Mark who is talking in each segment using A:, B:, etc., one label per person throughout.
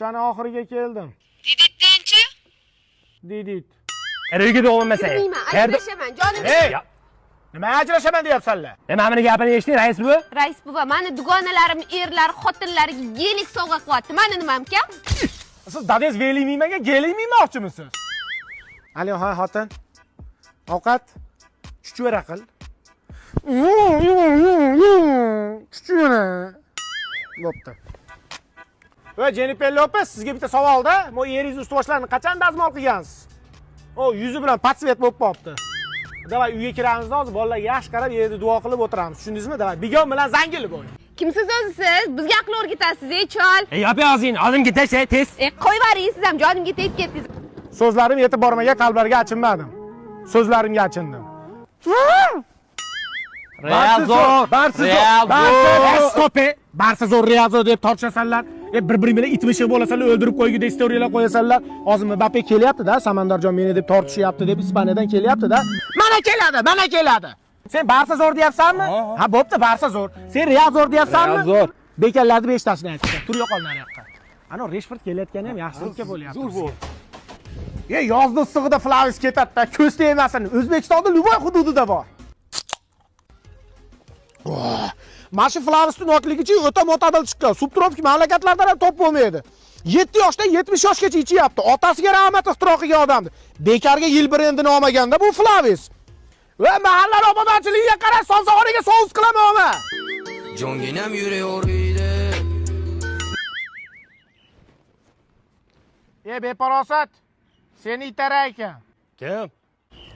A: Ko'chani oxiriga keldim.
B: Diditdenchi?
A: Didit.
C: Erga o'lmasa.
B: Bilmayman, ajrashaman, jonim.
A: Ey! Nima ajrashaman deyapsanlar?
C: Nima buni gapini eshiting, rais buva?
B: Rais buva, mani dugonalarim erlar, xotinlariga gelik sovg'a qilyapti. Mani nimam kam?
A: Siz dadangiz velik miymaga gelik miymoqchimisiz? Alo, ha, xotin. Ovqat chuchvara qil. Chuchvara. Bo'pti. Va Jennifer Lopez, sizga bitta savolda, bu eringiz ustuvoshlarini qachon dazmol qilgansiz? O, yuzi bilan patsvet bo'lib qolibdi. Davay uyga kiramiz, hozir bolalarga yaxshi qarab yerda duo qilib o'tiramiz. Tushundingizmi? Davay, bigon bilan zangil bo'y.
B: Kimsiz o'zi siz? Bizga aql o'rgatasiz, ey chol.
C: Ey, yop yozing, ozimga tasha, tez.
B: Qo'yvaring siz ham, jonimga tegib ketdingiz.
A: So'zlarim yetib bormagan qalblarga achinmadim. So'zlarimga achindim.
D: Real zo'r,
A: Barsa zo'r, Barsa stop. Barsa zo'r, Real zo'r deb tortishasanlar. Bir-biri bilan itmishiq bo'lasanlar, o'ldirib qo'ygudek istoriyalar qo'yasanlar. Hozir Mbappe kelyapti-da, Samandarjon meni deb tortishyapti deb Ispaniyadan kelyapti-da. Mana keladi, mana keladi. Sen Barsa zo'r deyapsanmi? Ha, bo'pti, Barsa zo'r. Sen Real zo'r deyapsanmi?
D: Real zo'r.
A: Bekallarni 5 tasini aytdi. Tur yo'qol nariyoqqa. Ana Rashford kelayotgani ham yaxshilikka bo'lyapti.
D: Zo'r bo'l.
A: Yozni issig'ida Flavis ketadi-da, ko'z tegmasin. O'zbekistonda Lubay hududida bor. Mana shu Flavisning notligichi o'ta mo'tadil chiqqan. Subtropik mamlakatlardan ham top bo'lmaydi. 7 yoshdan 70 yoshgacha ichyapti. Otasiga rahmat ixtiro qilgan odamdi. Bekarga yil brendini olmaganda bu Flavis. Va mahallani obodonchiligiga qara, somsaxonaga sous qilaman oma.
E: Jonginam yuraverdi.
A: Ey beparosat, seni itarar ekan.
C: Kim?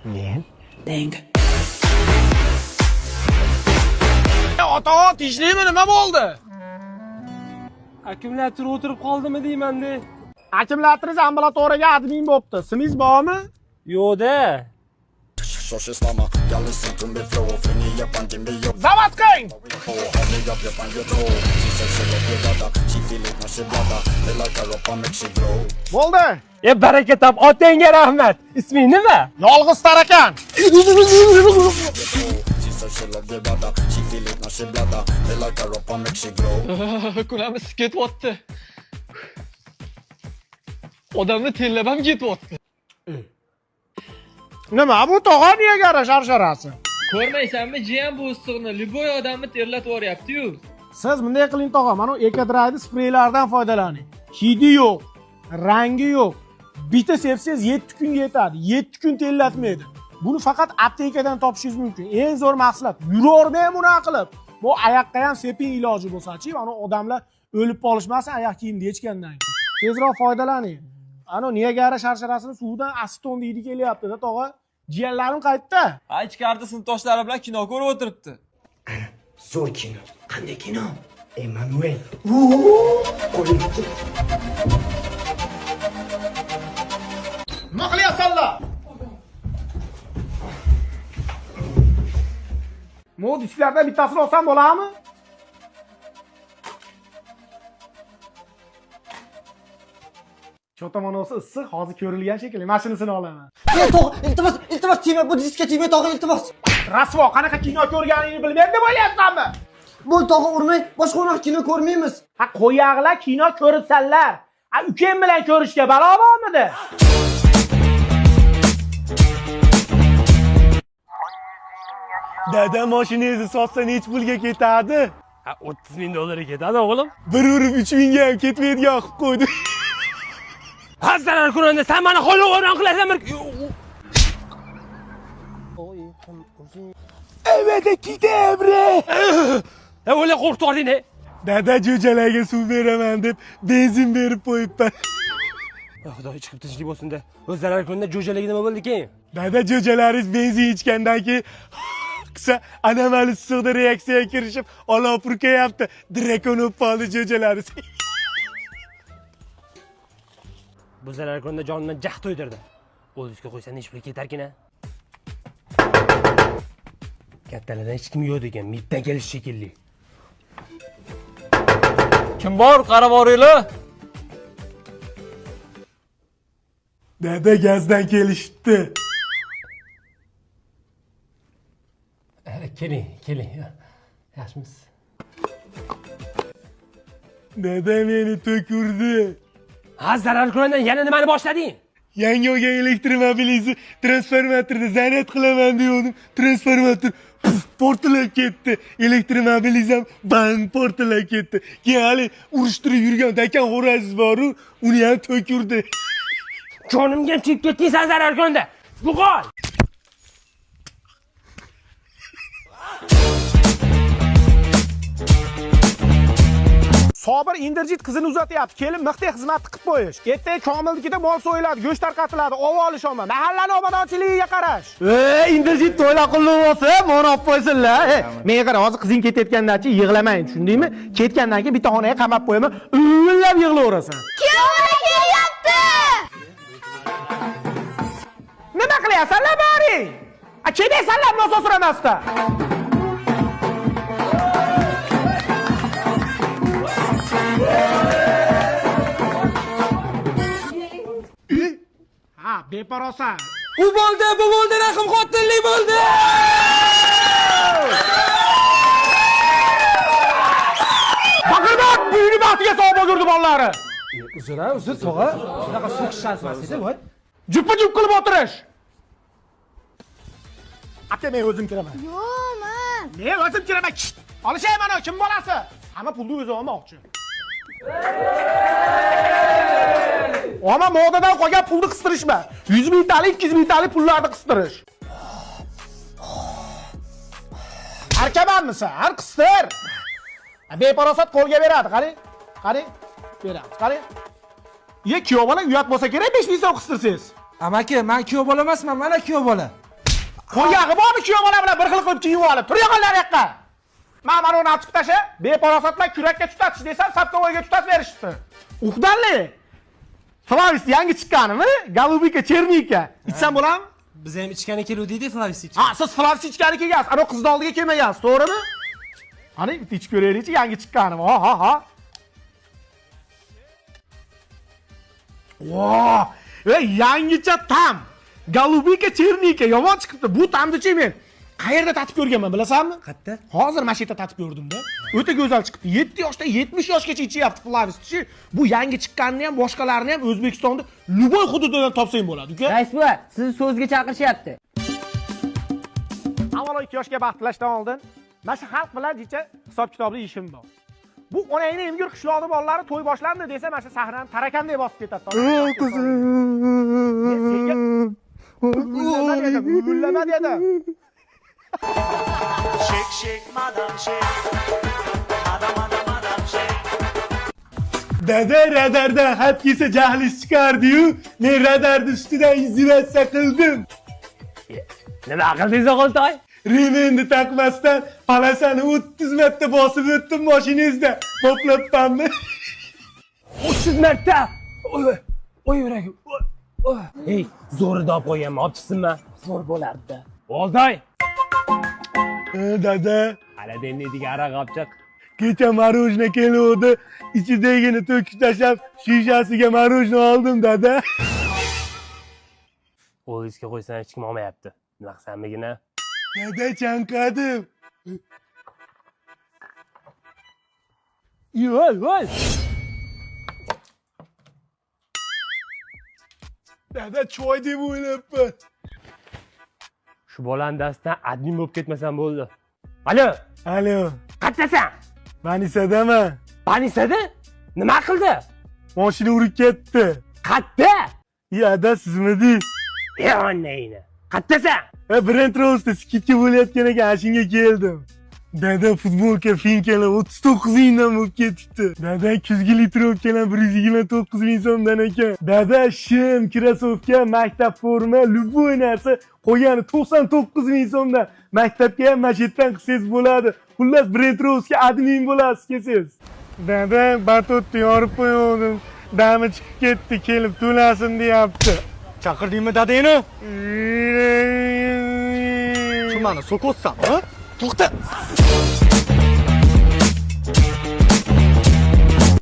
A: Men.
E: Deng.
A: Ota, tinchlikmi, nima bo'ldi?
C: Akkumulyator o'tirib qoldimi deyman-da.
A: Akkumulatoringiz ambulatoriyaga admin bo'pti. Simingiz bormi?
C: Yo'q-da.
A: Zavod qiling. Bo'ldi.
C: Baraka top, otangga rahmat. Isming nima?
A: Yolg'iz tarakan.
F: Kunamiz ketyapti. Odamni terlab ham ketyapti.
A: Nima bu tog'a nega sharsharasi?
F: Ko'rmaysanmi, jiyan bu issiqni любой odamni terlatib yuboryapti-yu.
A: Siz bunday qiling tog'a, mana bu Ecodraydi spreylardan foydalaning. Hidi yo'q, rangi yo'q. Bitta sepsangiz 7 kunga yetadi. 7 kun terlatmaydi. Buni faqat aptekadan topishingiz mumkin. Eng zo'r mahsulot. Yuravermang buni qilib. Bu oyoqqa ham seping iloji bo'lsa-chi, mana odamlar o'lib qolishmasin oyoq kiyimni yechgandan keyin. Tezroq foydalaning. Ana Niagara sharsharasini suvidan aceton deydi kelyapti-da tog'a. Jiyanlarim qayerda?
F: Ha, ichkarida sinfdoshlari bilan kino ko'rib o'tiribdi.
E: Ana, zo'r kino. Qanday kino? Emanuel.
A: Nima qilyapsanlar? Modistlardan bittasini olsam bo'ladimi? Cho'ta manosi issiq, hozir ko'rilgan shekilli. Mashinasini olaman.
E: Tog'a, iltimos, iltimos tegma, bu diskka tegma tog'a, iltimos.
A: Rasvo, qanaqa kino ko'rganingni bilmayman deb o'ylayapsanmi?
E: Bo'l tog'a, urmay, boshqa unaqa kino ko'rmaymiz.
A: Ha, qo'yag'lar kino ko'ribsanlar. Ha, ukam bilan ko'rishga balo bormidi? Dada, mashinangizni sotsa necha pulga ketadi?
C: Ha, 30 ming dollarga ketadi, o'g'lim.
A: Bir urib 3 mingga ham ketmaydigan qilib qo'ydi.
C: Ha, zarar ko'randa sen meni xoloq o'ron qilasan bir.
A: Evet, ketamre.
C: O'la qo'rqitding.
A: Dada, jo'jalarga suv beraman deb benzin berib qo'yibman.
C: Xudo chiqib tinchlik bo'lsin-da. O'z zarar ko'randa jo'jalarga nima bo'ldi keyin?
A: Dada, jo'jalaringiz benzin ichgandan keyin qilsa anomal issiqda reaksiyaga kirishib olov purkayapti. Drakon o'p qoldi jo'jalaringiz.
C: Bu zarar ko'randa jonimdan jah to'ydirdi. O'zingizga qo'ysa necha pul ketarkin-a? Kattalardan hech kim yo'q degan, MIBdan kelish shekilli.
F: Kim bor, qarab boringlar.
A: Dada, gazdan kelishibdi.
C: Keling, keling. Yaxshimisiz?
A: Dada meni to'kurdi.
C: Ha, zarar ko'randan yana nimani boshlading?
E: Yangi olgan elektromobilingizni transformatorda zaryad qilaman degandim. Transformator portlab ketdi. Elektromobilingiz ham bang portlab ketdi. Keyin hali urushtirib yurgan dakan xo'razingiz bor-u, uni ham to'kirdi.
C: Jonimga ham tegib ketding sen zarar ko'randa. Yo'qol.
A: Sobir Inderjit qizini uzatyapti. Kelin mixdek xizmatni qilib qo'yish. Ertaga Komilnikida mol so'yiladi, go'sht tarqatiladi, ov olish olma. Mahallani obodonchiligiga qarash.
E: Inderjit to'ylar qilib bo'lsa, moni olib qo'ysinlar. Menga qara, hozir qizing ketayotgandan-chi yig'lamang, tushundingmi? Ketgandan keyin bitta xonaga qamab qo'yaman, uvullab yig'layverasan.
B: Kuyovlar kelyapti.
A: Nima qilyapsanlar baring? A kelaysanlar nasos so'ramasda. Ha, beparosat.
F: U bo'ldi, bu bo'ldi, rahim xotinli bo'ldi.
A: Baqirma, buyini baxtiga sog' bo'lgurdi bolalari.
F: Uzr, uzr tog'a. Shunaqa so'kish shans emas edi, voy.
A: Jupa-jup qilib o'tirish. Aka, men o'zim kiraman.
B: Yo'q, men.
A: Men o'zim kiraman. Olishayman mana kim bolasi? Hamma pulni o'zi olmoqchi. Ama modadan qolgan pulni qistirishma. 100 mingtalik, 200 mingtalik pullarni qistirish. Arkamanmisan? Har qistir. Beparosat qo'lga beradi, qarang. Qarang. Beramiz, qarang. Ye, kuyov bola uyat bo'lsa kerak 5 ming so'm qistirsangiz.
F: Amaki, men kuyov bola emasman, mana kuyov bola.
A: Qo'yag'i bormi kuyov bola bilan bir xil qilib kiyib olib? Tur yo'qollar yoqqa. Men mana uni olib chiqib tasha, beparosatlar kurakka tutatish desam, saptovoyga tutatib berishdi. Uxdanli. Flavis yangi chiqqanimi? Golubika, Chernika. Ichsam bo'ladimi?
C: Biz ham ichgani keluvdik-da Flavis ichib.
A: Ha, siz Flavis ichgani kelgansiz. Ana qizni oldiga kelmagansiz, to'g'rimi? Qani, bitta ichib ko'raylikchi, yangi chiqqanimi? Ha, ha, ha. Voh! Ey, yangicha tam. Golubika, Chernika yomon chiqibdi. Bu tamni-chi men qayerda tatib ko'rganman, bilasanmi?
C: Qayerda?
A: Hozir mana shu yerda tatib ko'rdim-da. O'ta go'zal chiqibdi. 7 yoshdan 70 yoshgacha ichyapti Flavis-chi. Bu yangi chiqqanini ham, boshqalarini ham O'zbekistonda любой hududidan topsang bo'ladi, uka.
D: Rais buva, sizni so'zga chaqirishyapti.
A: Avvalo 2 yoshga baxt tilashdan oldin mana shu xalq bilan jicha hisob-kitobli ishim bor. Bu onangni emgur qishloqni bolalari to'y boshlandi desa, mana shu sahnani tarakandek bosib ketadi.
E: Qizim.
A: Senga gullama dedim.
G: Shake, shake, madam, shake. Madam, madam, madam, shake.
E: Dada radardan xat kelsa jahliz chiqardi-yu, men radarni ustidan izolyatsiya qildim.
C: Nima qildingiz o'g'iltoy?
E: Remenni taqmasdan palasani 30 marta bosib o'tdim mashinangizda. Boplabmanmi?
C: 30 marta. Oy, oy yuragim. Ey, zo'rida olib qo'yganman, olib chiqsinmi?
D: Zo'r bo'lardi.
C: O'g'iltoy.
E: Dada,
C: Aladdinnikiga aroq olib chiq.
E: Kecha marojna keluvdi, ichidagini to'kib tashlab, shishasiga marojna oldim dada.
C: O'g'lingizga qo'ysam hech kim olmayapti. Nima qilsamligini?
E: Dada chanqadim.
C: Yo'l, yo'l.
E: Dada choy deb o'ylabman.
C: Shu bolani dastidan admin bo'lib ketmasam bo'ldi. Alo.
E: Alo.
C: Qayerdasan?
E: Manisadaman.
C: Manisada? Nima qildi?
E: Mashina urib ketdi.
C: Qayerda?
E: Ya, da sizmidingiz?
C: Ey onangni. Qayerdasan?
E: Brend Rose'da skidka bo'layotgan ekan, shunga keldim. Dada futbolka finkalar 39 mingdan bo'lib ketibdi. Dada kuzgi litrovkalar 129 ming so'mdan ekan. Dada shim, krossovka, maktab forma, любой narsa qo'ygani 99 ming so'mdan. Maktabga ham mana shu yerdan qilsangiz bo'ladi. Xullas Brend Rose'ga admin bo'lasiz kelsangiz. Dada batutni yorib qo'ygandim. Dami chiqib ketdi, kelib to'lasin deyapti.
H: Chaqirdingmi dadangni? Shu mani so'kotsan, ha? To'xta.